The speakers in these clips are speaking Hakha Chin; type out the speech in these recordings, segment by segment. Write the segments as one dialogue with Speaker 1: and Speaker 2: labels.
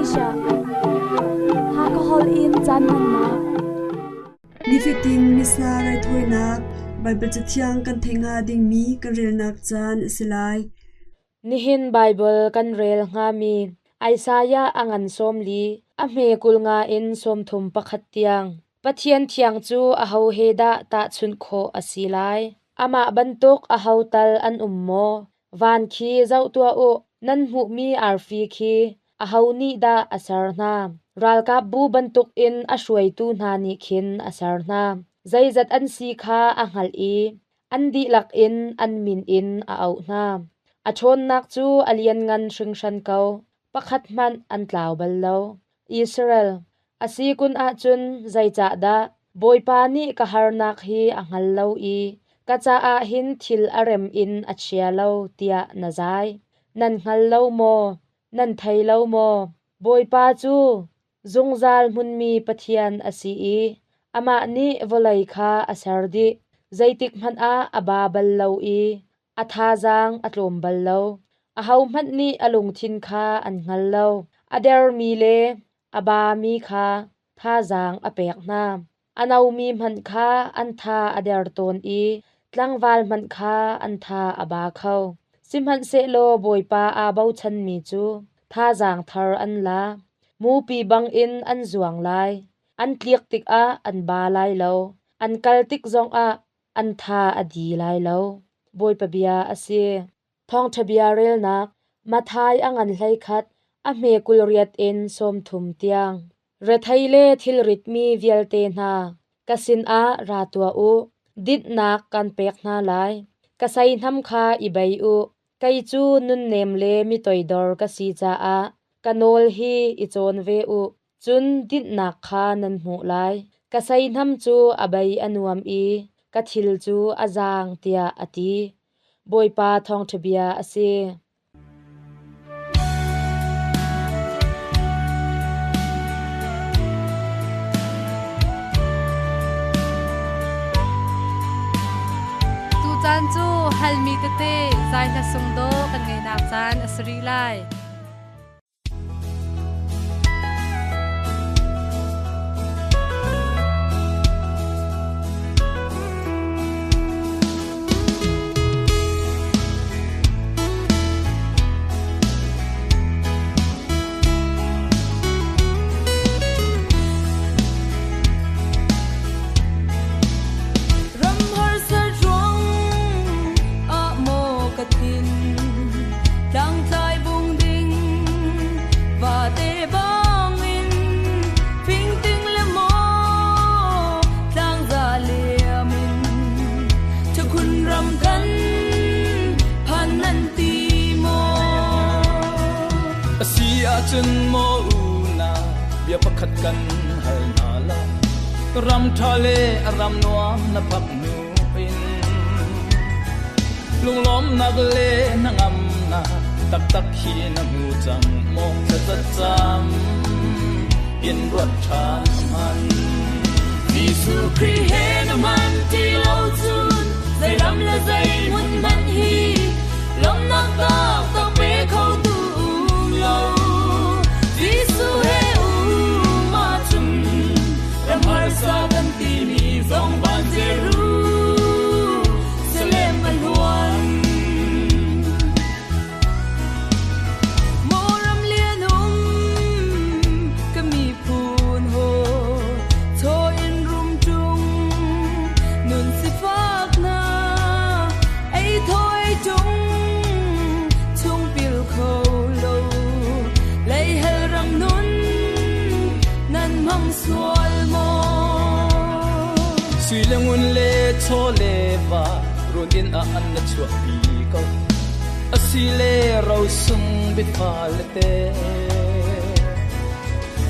Speaker 1: Malaysia. Hakha holh in caan hmannak.
Speaker 2: Nifatin Missa raithawinak Baibal Cathiang kan theih hnga dingmi kan relnak caan a si lai.
Speaker 3: Nihin Baibal kan rel hngami Isaiah a ngan 40, a hme 50 in 31 tiang. Pathian thiang cu aho he dah tahchunh khawh a si lai? Amah bantuk aho tal an um maw? Van khi zoh tuah u, nan hmuhmi arfi khi aho nih dah a ser hna? Ralkapbu bantukin a hruaitu hna nih khin a ser hna. Zeizat an si kha a hngalh i an dihlak in an min in a auh hna. A ṭhawnnak cu a lianngan hringhran ko, pakhat hmanh an tlau bal lo. Israel, a si kun ahcun zeicahdah Bawipa nih ka harnak hi a hngal lo i ka caah hin thil a rem in a chia lo tiah na zai? Nan hngal lo maw? Nan thei lo maw? Bawipa cu zungzal hmunmi Pathian a si i amah nih vawlei kha a ser dih. Zeitik hmanh ah a ba bal lo i a thazaang a tlawm bal lo. Ahohmanh nih a lungthin kha an hngal lo. A dermi le a bami kha thazaang a pek hna. A nomi hmanh kha an tha a der tawn i tlangval hmanh kha an tha a ba kho. Sihmanhsehlaw Bawipa aa bochanmi cu thazaang thar an la. Mupi bangin an zuang lai. An tlik tikah an ba lai lo. An kal tik zongah an tha a di lai lo. Bawipa bia a si. Thawngṭha bia relnak Matthai a ngan 11, a hme 28 in 30 tiang. Rethei le thilritmi vialte hna, ka sinah ra tuah u. Dinhnak kan pek hna lai. Ka seihnam kha i bei u. Kei cu nunnem le mi toidor ka si caah ka nawl hi i cawn ve u. Cun dinhnak kha nan hmuh lai. Ka seihnam cu a bei a nuam i ka thil cu a zaang, tiah a ti. Bawipa thawngṭha bia a si.
Speaker 4: Tucaan cu halmi tete zai hla sung dawh kan ngeihnak caan a si rih lai.
Speaker 5: Ram harsa ruang ah maw ka thin tlangtlai bung ding vate bangin fingting le maw tlangza liam in Chakhun ram kan phan nan ti maw?
Speaker 6: A si ahcun maw una bia pakhat kan hal hna la ram ṭha le ram nuam na phak hnu in lunglawmnak le hnangamnak taktak hi na hmu cang maw thlacam in ruat ṭhan hman.
Speaker 5: Jesuh Khrih he na hman ti lo cun zei ram le zei hmun hmanh hi lawmnak taktak pe kho tu um lo. Jesuh he um ahcun ram harsa kan timi zong van Jerusalem a hluan. Maw ram lian um ka miphun haw chaw in rum ṭung nun sifak hna ei thawi ṭung chung pil kho lo lei hel ram nun nan hmang sual maw?
Speaker 6: Sui le ngun le chaw le va run inn ah an na chuahpi ko. Asi le rosung biatha le te.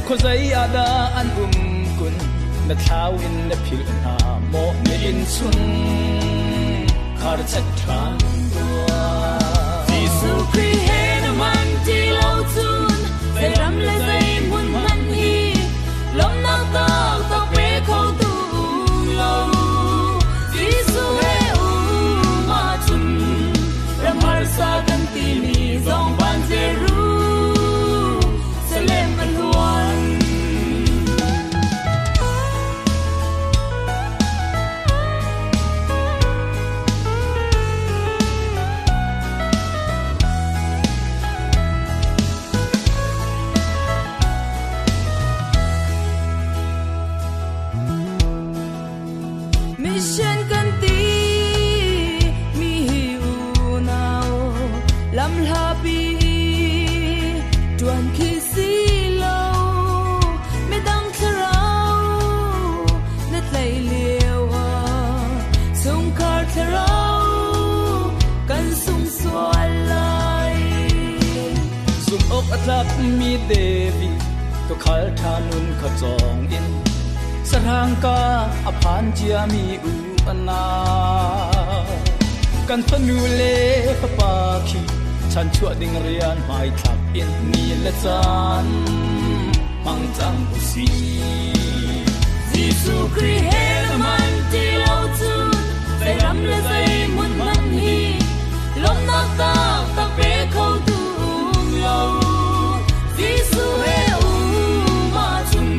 Speaker 6: Khuazei ah dah an um kun na thlau in na philh hna maw na inn chung khar chat ṭhan tuah.
Speaker 5: Jesuh Khrih he na man ti lo cun zei ram le zei hmun hmanh hi lawmnak taktak pe kho tu um lo. Jesuh he um ahcun ram harsa kan timi zong van Jerusalem a
Speaker 6: tlak mi David tukhal ṭha nun kha cawng in sahrang ka a phan cia mi u anau kan fanu le fapa khi chanchuah ding rian hmaithlak in ni le caan hmang cang usih.
Speaker 5: Jesuh Khrih he na man ti lo cun zei ram le zei hmun hmanh hi lawmhnak taktak pe kho tu um lo. Jesuh he um ahcun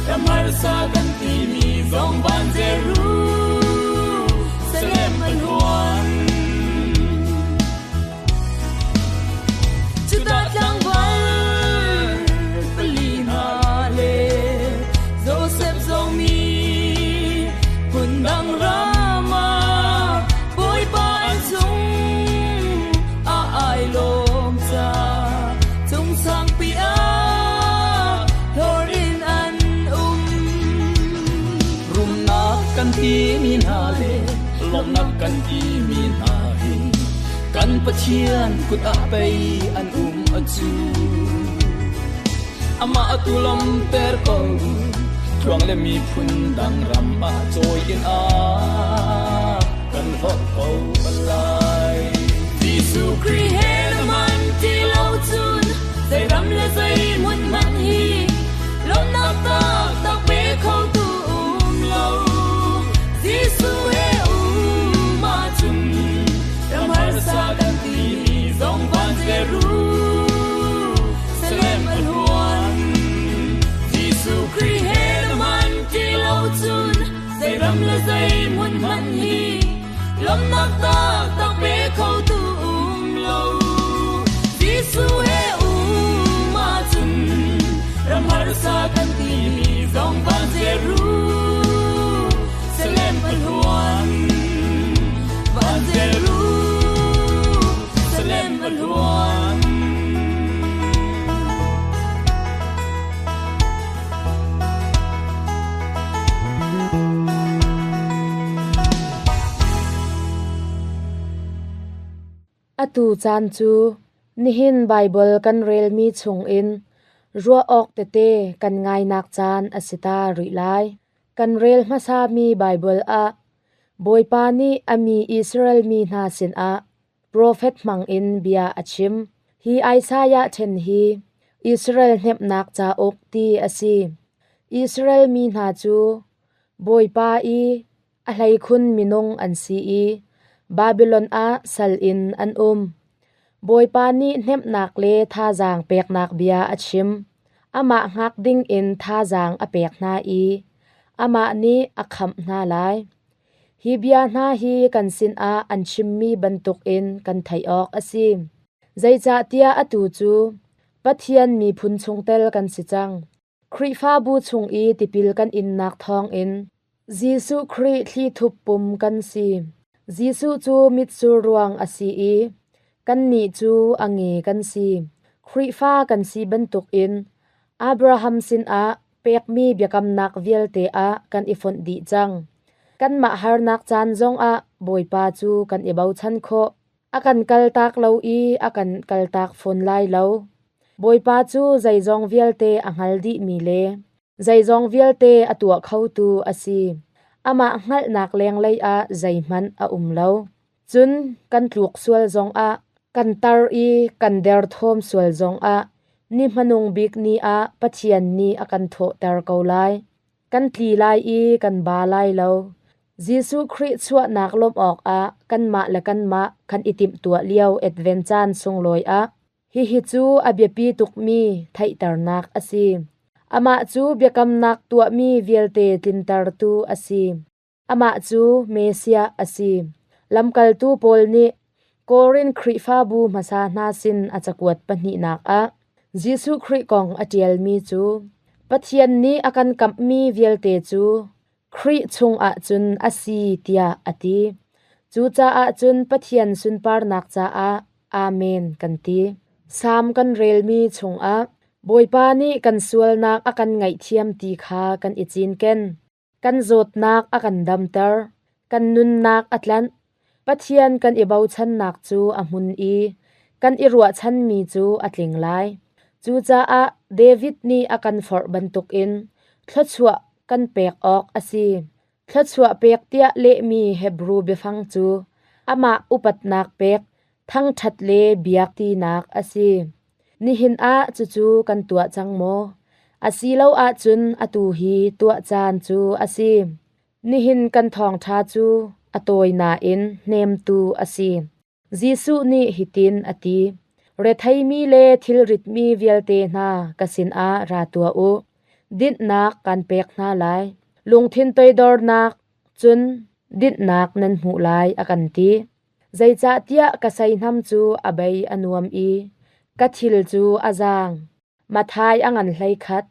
Speaker 5: ram harsa kan timi zong van Jerusalem a hluan. Judah tlangval pali hna le Josef zong nih phundang ram ah Bawipa an chung ah ai lawm ca cung sangpi ah hlawr in an um.
Speaker 6: Rumnak kan timi hna le lawmhnak kan timi hna hi kan Pathian kut ah pei an um a cu. Amah atu lawmter ko tluang le miphun dang ram ah cawi in a kan hlawt ko lai.
Speaker 5: Jesuh Khrih he na man ti lo cun zei ram le zei hmun hmanh hi lawmhnak taktak pe kho tu um lo. Jesuh he um ahcun ram harsa kan timi zong van Jerusalem a hluan. Jesuh Khrih he na man ti lo cun zei ram le zei hmun hmanh hi lawmhnak taktak pe kho tu um lo. Jesuh he um ahcun ram harsa kan timi zong van Jerusalem a hluan. Van Jerusalem a hluan.
Speaker 3: Atu caan cu nihin Baibal kan relmi chungin ruah awk tete kan ngainak caan a si ta rih lai. Kan rel hmasami Baibal ah Bawipa nih a mi Israel mi hna sinah profet hmangin bia a chim. Hi Isaiah ṭhen hi Israel hnemhnak cauk ti a si. Israel mi hna cu Bawipa i a hleikhun minung an si i Babilon ah sal in an um. Bawipa nih hnemhnak le thazaang peknak bia a chim. Amah hngak dingin thazaang a pek hna i amah nih a khamh hna lai. Hi bia hna hi kan sinah an chimmi bantukin kan theih awk a si. Zeicahtiah atu cu Pathian miphun chungtel kan si cang. Khrihfabu chung i tipil kan innak thawngin Jesuh Khrih thlithup pum kan si. Jesuh cu mitsur ruang a si i kannih cu a nge kan si. Khrihfa kan si bantukin Abraham sinah pekmi biakamnak vialte ah kan i fonh dih cang. Kanmah harnak caan zongah Bawipa cu kan i bochan khawh. A kan kaltak lo i a kan kaltak fawn lai lo. Bawipa cu zeizong vialte a hngal dihmi le zeizong vialte a tuah khotu a si. Amah hngalhnak lenglei ah zeihmanh a um lo. Cun kan tluk sual zongah, kan tar i kan derthawm sual zongah ni hmanung bik ni ah Pathian nih a kan thawhter ko lai. Kan tli lai i kan ba lai lo. Jesuh Khrih chuahnak lawmh awkah kanmah le kanmah kan i timhtuah lio Advent caan sunglawi ah hihi cu a biapi tukmi theihternak a si. Amah cu biakamnak tuahmi vialte tlintertu a si. Amah cu Messiah a si. Lamkaltu Paul nih Korin Khrihfabu hmasa hna sin a cakuat pahnihnak ah Jesuh Khrih kong a ṭialmi cu Pathian nih a kan kamhmi vialte cu Khrih chungah cun a si tiah a ti. Cucaah cun Pathian sunparnak caah Amen kan ti. Salm kan relmi chungah Bawipa nih kan sualnak a kan ngaihthiam ti kha kan i cinken. Kan zawtnak a kan damter. Kan nunnak a tlanh. Pathian kan i bochannak cu a hmun i kan i ruahchanmi cu a tling lai. Cucaah David nih a kan forh bantukin thluachuah kan pek awk a si. Thluachuah pek tiah lehmi Hebru biafang cu amah upatnak pek, thangṭhat le biak tinak a si. Nihin ah cucu kan tuah cang maw? Asilo ahcun atu hi tuah caan cu a si. Nihin kan thawngṭha cu a tawi nain hnemtu a si. Jesuh nih hitin a ti, Retheimi le thilritmi vialte hna ka sinah ra tuah u. Dinhnak kan pek hna lai. Lungthin toidornak cun dinhnak nan hmuh lai a kan ti. Zeicahtiah ka seihnam cu a bei a nuam i ka thil cu a zaang. Matthai a ngan 11,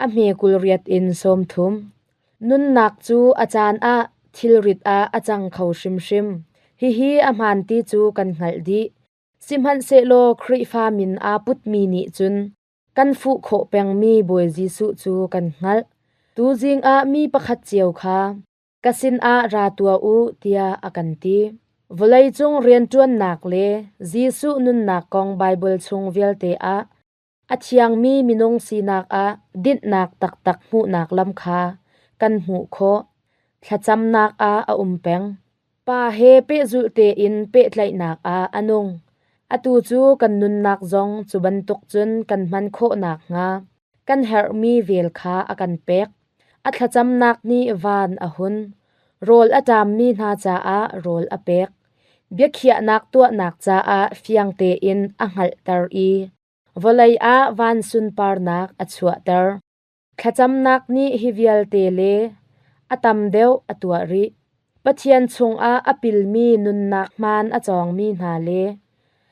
Speaker 3: a hme 28 in 30. Nunnak cu a caan ah thilrit ah a cang kho hrimhrim. Hihi a hmaan ti cu kan hngalh dih. Sihmanhsehlaw Khrihfa min aa putmi nih cun kan fuh khawh pengmi Bawi Jesuh cu kan hngalh. Tuzing ah mi pakhat cio kha ka sinah ra tuah u tiah a kan ti. Vawleicung rianṭuannak le Jesuh nunnak kong Baibal chung vialte ah a thiangmi minung sinak ah dinhnak taktak hmuhnak lam kha kan hmuh khawh. Thlacamnak ah a um peng. Pa he pehzulh tein pehtlaihnak ah a nung. Atu cu kan nunnak zong cu bantuk cun kan hman khawh nakhnga kan herhmi vel kha a kan pek. A thlacamnak nih van a hun. Rawl a ṭammi hna caah rawl a pek. Biakhiahnak tuahnak caah fiang tein a hngalhter i vawlei ah van sunparnak a chuahter. Thlacamnak nih hi vialte le a tam deuh a tuah rih. Pathian chungah a pilmi nunnak hmaan a cawngmi hna le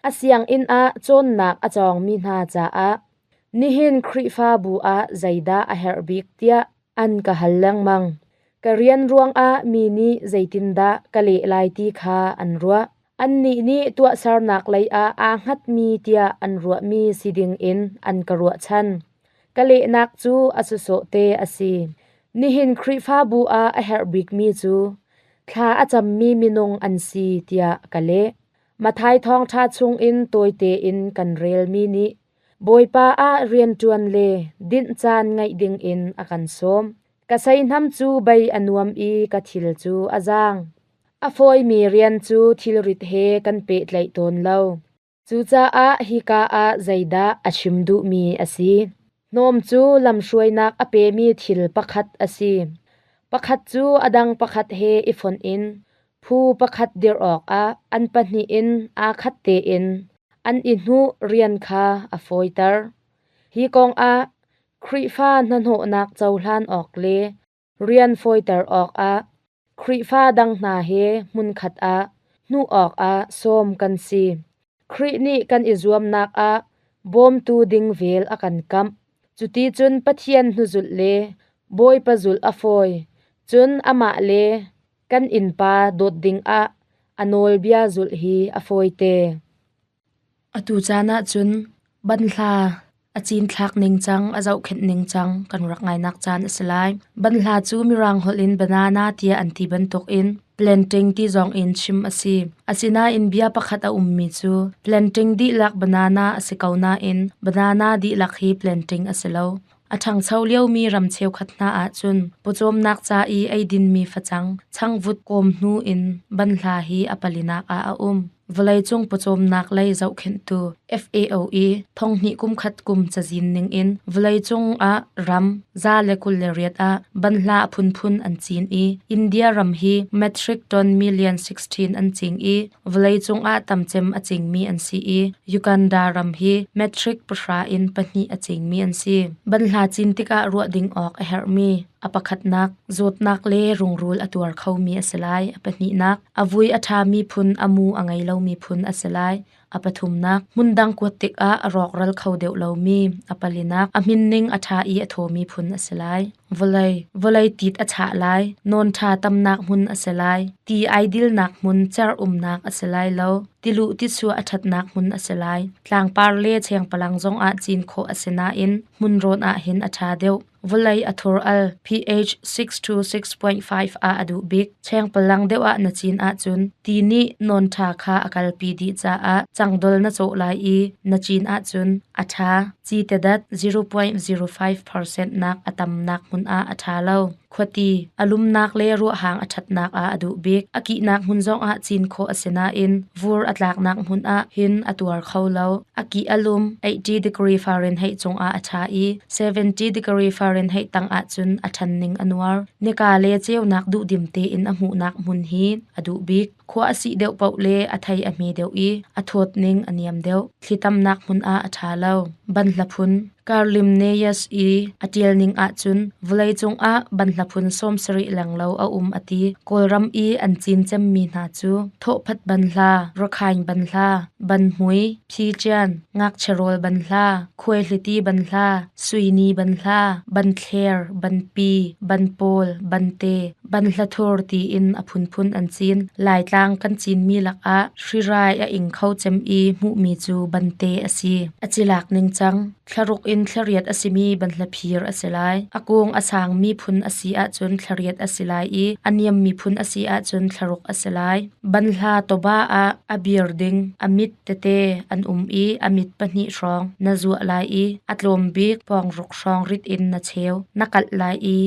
Speaker 3: a sianginn ah cawnnak a cawngmi hna caah nihin Khrihfabu ah zeidah a herh bik tiah an ka hal lengmang. Ka rian ruangah mi nih zeitindah ka leh lai ti kha an ruah. Annih nih tuahsernak lei ah aa hngatmi tiah an ruahmi si dingin an ka ruahchan. Ka lehnak cu a sawsawhte a si. Nihin Khrihfabu ah a herh bikmi cu thla a cammi minung an si tiah ka leh. Matthai thawngṭha chungin tawite in kan relmi nih Bawipa ah rianṭuan le dinh caan ngeih dingin a kan sawm. Ka seihnam cu bei a nuam i ka thil cu a zaang. A fawimi rian cu thilrit he kan pehtlaih tawn lo. Cucaah hika ah zeidah a chim duhmi a si? Hnawm cu lamhruainak a pemi thil pakhat a si. Pakhat cu a dang pakhat he i fonh in phu pakhat dirh awkah an pahnih in aa khat tein an i hnuh rian kha a fawiter. Hi kongah Khrihfa hnahnawhnak cohlan awk le rian fawiter awkah Khrihfa dang hna he hmunkhat ah hnuh awkah sawm kan si. Khrih nih kan i zuamnak ah bawmtu ding vel a kan kamh. Cuticun Pathian hnuzulh le Bawipa zulh a fawi, cun amah le kan innpa dawt dingah a nawlbia zulh hi a fawite.
Speaker 7: Atu caan ahcun banhla a cinthlak ningcang, a zohkhenh ningcang kan rak ngainak caan a si lai. Banhla cu Mirang holh in banana tiah an ti bantukin planting ti zong in chim a si. Asinain bia pakhat a ummi cu planting dihlak banana a si ko nain banana dihlak hi planting a si lo. A ṭhangcho liomi ram cheukhat hna ahcun pawcawmnak ca i eidinmi facang, changvut kawm hnu in banhla hi a palinak ah a um. Vawleicung pawcawmnak lei zohkhenhtu FAO i thonghnih kumkhat kum cazin ningin vawleicung ah ram 128 ah banhla a phunphun an cin i India ram hi metric ton million 16 an cing i vawleicung ah tamcem a cingmi an si i Uganda ram hi metric pahra in pahnih a cingmi an si. Banhla cin tikah ruah ding awk a herhmi a pakhatnak zawtnak le rungrul a tuar khomi a si lai. A pahnihnak a vui a ṭhami phun a mu a ngei lomi phun a si lai. A pathumnak hmundang kuat tikah a rawkral kho deuh lomi. A palinak a hminning a ṭha i a thawmi phun a si lai. Vawlei vawlei tit a chah lai. Nawn ṭha tamnak hmun a si lai. Ti ai dilnak hmun cer umnak a si lai lo. Tiluh tichuah a ṭhatnak hmun a si lai. Tlangpar le chengpalang zongah cin khawh a si nain hmunrawn ah hin a ṭha deuh. Vawlei a thur al pH 6 to 6.5 ah a duh bik. Chengpalang deuh ah na cin ahcun ti nih nawn ṭha kha a kalpi dih caah cangdol na cawh lai i na cin ahcun a ṭha. Cite dat 0.05% nak a tamnak hmun ah a ṭha lo. Khuati, a lumnak le ruahhang a ṭhatnak ah a duh bik. A kihnak hmun zongah cin khawh a si nain vur a tlaknak hmun ah hin a tuar kho lo. A kih a lum 80 degree Fahrenheit cungah a ṭha i 70 degree Fahrenheit tang ahcun a ṭhan ning a nuar. Nika le ceunak duhdim tein a hmuhnak hmun hi a duh bik. Khua a sih deuh paoh le a thei a hme deuh i a thawt ning a niam deuh. Thli tamnak hmun ah a ṭha lo. Banhla phun Karlimneyas i a ṭial ning ahcun vawleicung ah banhla phun 70 lenglo a um a ti. Kawlram i an cin cemmi hna cu thawhphat banhla, Rakhine banhla, banhmui, phiṭian, ngakchia rawl banhla, khuaihliti banhla, suini banhla, banthler, banpi, banpawl, bante, banhlathur tiin a phunphun an cin. Laitlang kan cinmi lakah hrirai a ing kho cem i hmuhmi cu bante a si. A cilak ningcang, thlaruk in thlariat a simi banhla phir a si lai. A kung a sangmi phun a si ahcun thlariat a si lai i a niammi phun a si ahcun thlaruk a si lai. Banhla tawba ah a bir ding, a mit tete an um i a mit pahnih hrawng na zuah lai i a tlawm bik pawngruk hrawng rit in na cheu. Na kalh lai i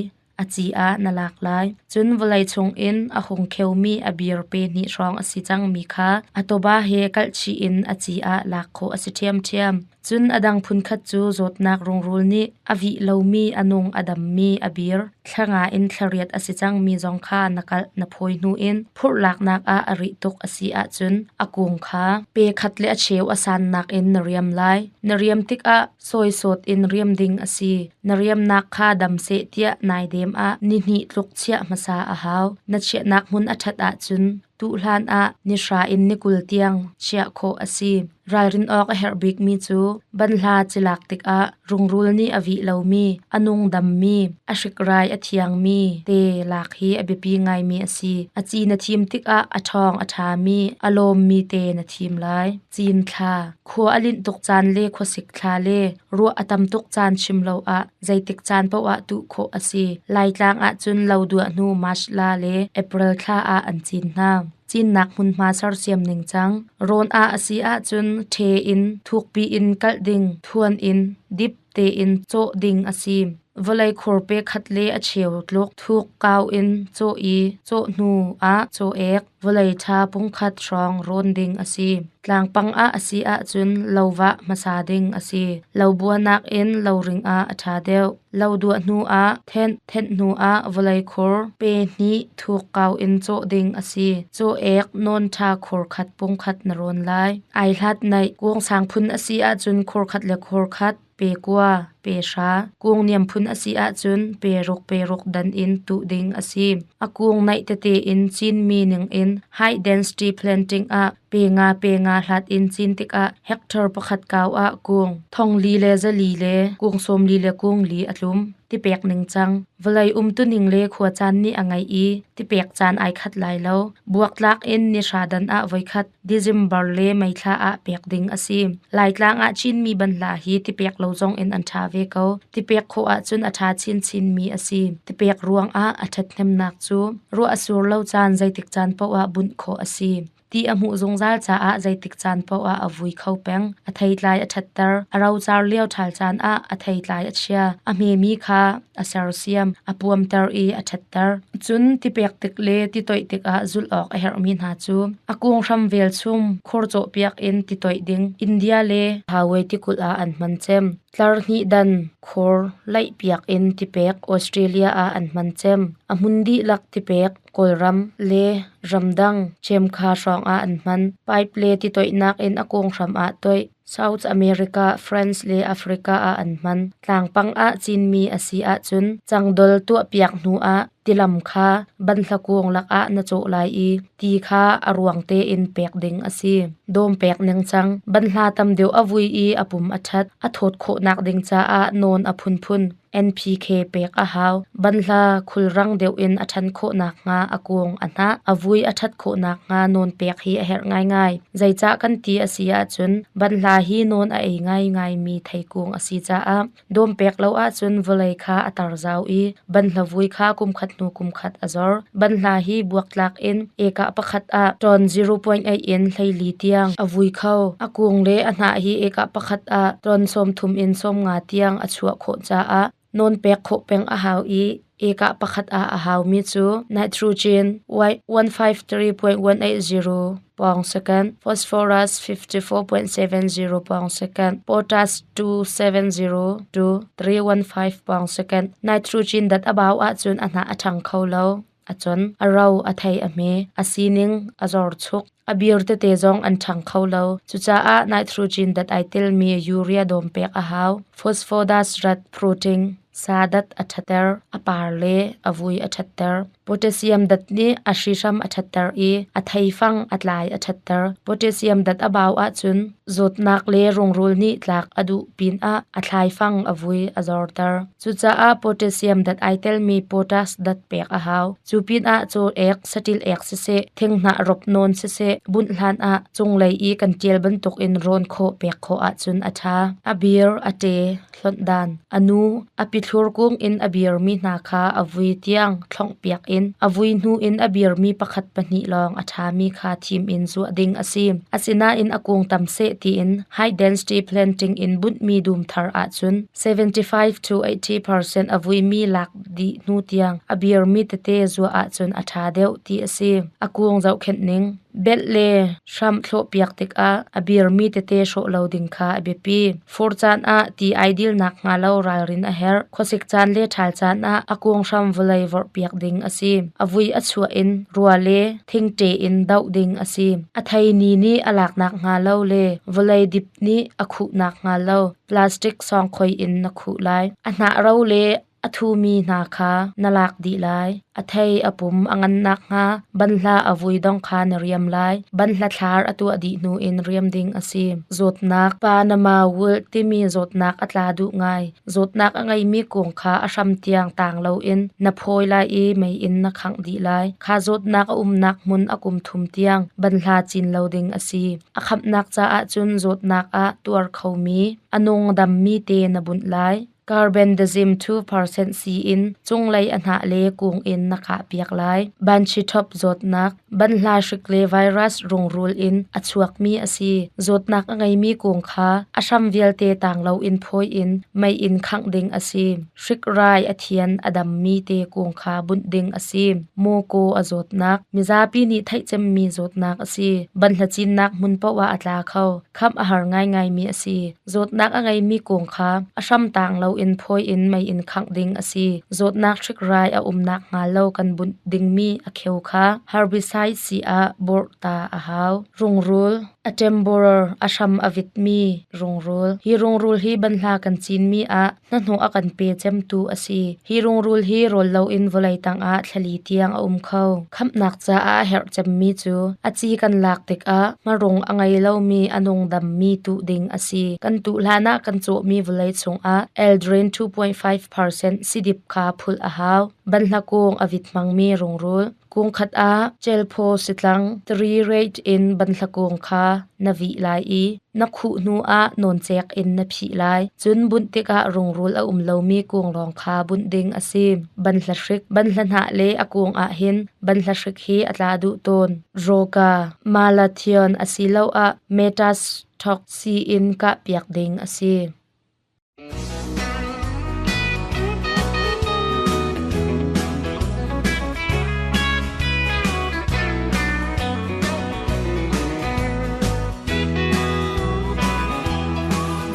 Speaker 7: a ci ah na lak lai. Cun vawlei chungin a hung kheumi a bir pe hnih hrawng a si cangmi kha a tawba he kalhchih in a ci ah lak khawh a si ṭhiamṭhiam. Cun a dang phunkhat cu zawtnak rungrul nih a vih lomi a nung a dammi a bir thla nga in thla riat a si cangmi zong kha na kalh na phawi hnu in phurhlaknak ah a rih tuk a si ahcun a kung kha pe khat le a cheu a sannak in na riam lai. Na riam tikah sawisawt in riam ding a si. Na riamnak kha dam seh tiah naidem ah nihnih tluk chiah hmasa a hau. Na chiahnak hmun a ṭhat ahcun tuhlan ah ni hra in ni 20 tiang chiah khawh a si. Ralrin awk a herh bikmi cu banhla cilak tikah rungrul nih a vih lomi, a nung dammi, a hrikrai a thiangmi te lak hi a biapi ngaimi a si. A ci na thim tikah a ṭhawng a ṭhami, a lawmmi te na thim lai. Cin thla, khua a linh tuk caan le khuasik thla le ruah a tam tuk caan chim lo ah zeitik caan paoh ah tuh khawh a si. Laitlang ahcun lo duah hnu March la le April thla ah an cin hna. Cinnak hmunhma sersiam ningcang. Rawn ah a si ahcun ṭhe in thukpi in kalh ding, thuan in dip tein cawh ding a si. Vawlei khur pe khat le a cheu tluk thuk kau in cawh i cawh hnu ah caw-ek vawlei ṭha pungkhat hrawng rawn ding a si. Tlangpang ah a si ahcun lo vah hmasa ding a si. Lo buanak in lo ring ah a ṭha deuh. Lo duah hnu ah thenh, thenh hnu ah vawlei khur pe hnih thuk kau in cawh ding a si. Caw-ek nawn ṭha khur khat pungkhat na rawn lai. Ai hlat naih kung sang phun a si ahcun khur khat le khur khat pe kua, pe hra, kung niam phun a si ahcun pe ruk pe ruk dan in tuh ding a si. A kung naih tete in cinmi ning in high density planting ah pe nga pe nga hlat in cin tikah hectare pakhat kau ah kung thong li le zali le kung sawm li le kung li a tlum. Tipek ningcang, vawlei umtuning le khuacaan nih a ngeih i tipek caan ai khat lai lo. Buaktlak in ni hra dan ah voikhat December le May thla ah pek ding a si. Laitlang ah Chinmi banhla hi tipek lo zong in an ṭha ve ko. Tipek khawh ahcun a ṭha chinchinmi a si. Tipek ruangah a ṭhathnemnak cu ruah a sur lo caan zeitik caan paoh ah bunh khawh a si. Ti a hmuh zungzal caah zeitik caan paoh ah a vui kho peng. A theitlai a ṭhatter. A rocar lio ṭhal caan ah a theitlai a chia. A hmemi kha a sersiam, a puamter i a ṭhatter. Cun tipek tik le ti toih tikah zulh awk a herhmi hna cu a kung hram velchum khur cawhpiak in ti toih ding India le Hawaii tikulh ah an hman cem. Tlar hnih dan khur laihpiak in tipek Australia ah an hman cem. A hmun dihlak tipek Kawlram le ramdang cemkha hrawng ah an hman. Pipe le ti toihnak in a kung hram ah toih. South America, France le Africa ah an hman. Tlangpang ah cinmi a si ahcun cangdol tuahpiak hnu ah tilam kha banhla kung lakah na cawh lai i ti kha a ruang tein pek ding a si. Dawm pek ningcang banhla tam deuh a vui i a pum a ṭhat, a thawt khawhnak ding caah nawn a phunphun. NPK pek a hau. Banhla khulrang deuh in a ṭhan khawh nakhnga a kung a hnah a vui a ṭhat khawh nakhnga nawn pek hi a herh ngaingai. Zeicah kan ti a si ahcun banhla hi nawn a ei ngaingaimi theikung a si caah dawm pek lo ahcun vawlei kha a tar zau i banhla vui kha kumkhat hnu kumkhat a zor. Banhla hi buaktlak in ekah pakhat ah ton 0.8 in 14 tiang a vui kho. A kung le a hnah hi ekah pakhat ah ton 30 in 50 tiang a chuah khawh caah nawn pek khawh peng a hau i ekah pakhat ah a haumi cu nitrogen 153.180 pound second, phosphorus 54.70 pound second, potash 270 to 315 pound second. Nitrogen dat a bau ahcun a hnah a ṭhang kho lo. A con, a ro, a thei a hme, a sining a zor chuk. A bir tete zong an ṭhang kho lo. Cucaah nitrogen dat ai telmi urea dawm pek a hau. Phosphorus rat protein sa dat a ṭhatter, a par le a vui a ṭhatter. Potassium dat nih a hrihram a ṭhatter i a theifang a tlai a ṭhatter. Potassium dat a bau ahcun zawtnak le rungrul nih tlak a duh pinah a thlaifang a vui a zorter. Cucaah potassium dat ai telmi potash dat pek a hau. Cu pinah caw ek, saṭil ek siseh, thinghnah rop nawn siseh, bunh hlan ah cunglei i kan ṭial bantukin rawn khawh pek khawh ahcun a ṭha. A bir, a ṭe, hlonh dan. A nu, a pithlur kung in a birmi hna kha a vui tiang thlonghpiak in a vui hnu in a birmi pakhat pahnih lawng a ṭhami kha thim in zuah ding a si. Asinain a kung tam seh tiin high density planting in bunhmi dum thar ahcun 75 to 80% a vuimi lak dih hnu tiang a birmi tete zuah ahcun a ṭha deuh ti a si. A kung zohkhenh ning. Belh le hramh thlawhpiak tikah a birmi tete hrawh lo ding kha a biapi. Fur caan ah ti ai dil nakhnga lo ralrin a herh. Khuasik caan le ṭhal caan ah a kung hram vawlei vorhpiak ding a si. A vui a chuah in rua le thingṭe in doh ding a si. A thei ni nih a lak nakhnga lo le vawlei dip nih a khuh nakhnga lo plastic sawngkhoi in na khuh lai. A hnah ro le a thumi hna kha na lak dih lai. A thei a pum a ngan nakhnga banhla a vui dong kha na riam lai. Banhla thlar a tuah dih hnu in riam ding a si. Zawtnak Panama wilt timi zawtnak a tla duh ngai. Zawtnak a ngeimi kung kha a hram tiang tang loin na phawi lai i mei in na khangh dih lai. Kha zawtnak a umnak hmun a kum thum tiang banhla cin lo ding a si. A khamhnak caah cun zawtnak ah tuar khomi, a nung dammi te na bunh lai. Carbendazim 2% si in cunglei a hnah le kung in na kahpiak lai. Banchitop zawtnak, banhla hrik le virus rungrul in a chuakmi a si. Zawtnak a ngeimi kung kha a hram vialte tang loin phawi in mei in khangh ding a si. Hrik rai a thian a dammi te kung kha bunh ding a si. Mawkaw a zawtnak, mizapi nih theih cemmi zawtnak a si. Banhla cinnak hmun paoh ah a tla kho. Khamh a har ngaingaimi a si. Zawtnak a ngeimi kung kha a hram tang loin phawi in mei in khangh ding a si. Zawtnak hrik rai a um nakhnga lo kan bunh dingmi a kheu kha herbicide sii ah borh ta a hau. Rungrul, a temborer a hram a vitmi rungrul. Hi rungrul hi banhla kan cinmi ah hnahnawh a kan pe cemtu a si. Hi rungrul hi rawl loin vawlei tangah thlali tiang a um kho. Khamhnak caah a herh cemmi cu a ci kan lak tikah hmarung a ngei lomi a nungdammi tuh ding a si. Kan tuh hlanah kan cawhmi vawlei chungah Aldrin 2.5% sidip kha phulh a hau. Banhla kung a vit hmangmi rungrul. Kung khat ah celphaw sitlang 3 rate in banhla kung kha na vih lai i na khuh hnu ah nawncek in na phih lai. Cun bunh tikah rungrul a um lomi kung lawng kha bunh ding a si. Banhla hrik, banhla hnah le a kung ah hin banhla hrik hi a tla duh tawn. Roka, malathion asiloah metastock sii in kahpiak ding a si.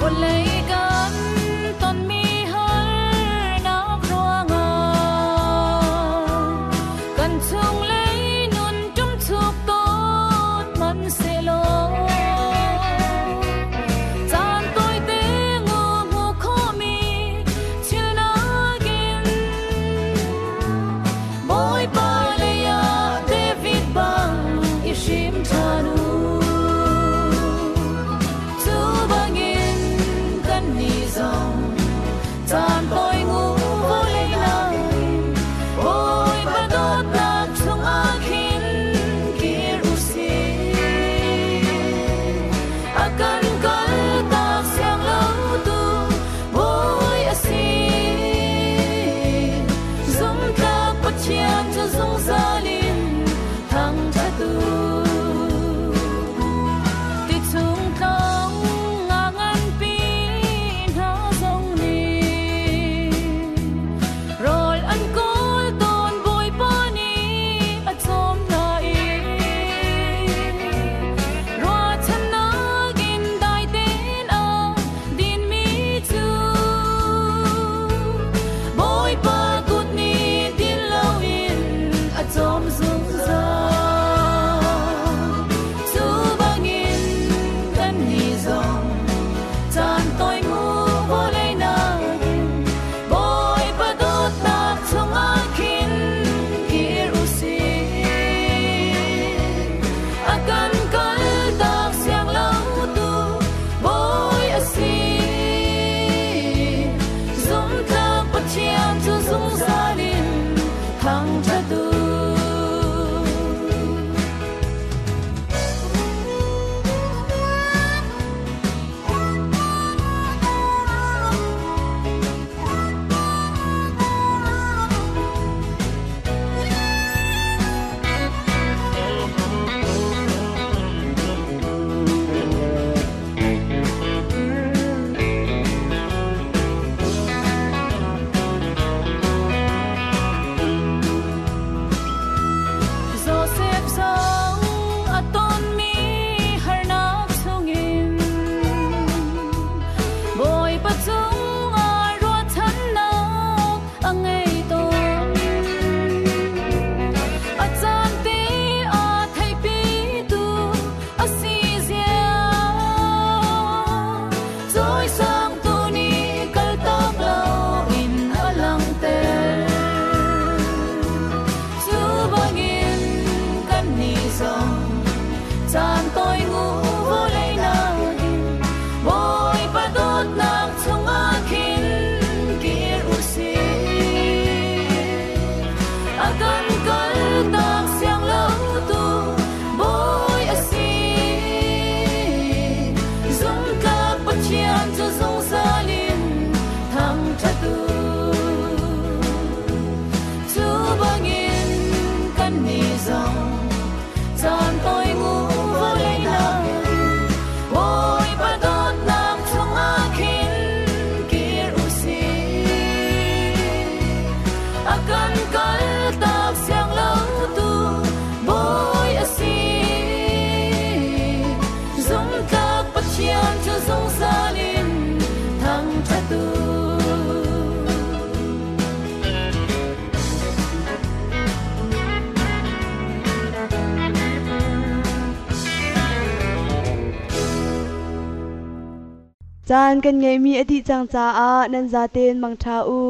Speaker 5: Vawlei kan tonmi harnak ruangah kan chunglei nun ṭumchuk tawn hmanhsehlaw caan tawite ngu hmu khawhmi
Speaker 2: Caan kan ngeihmi a dih cang caah nan zaten mangṭha u.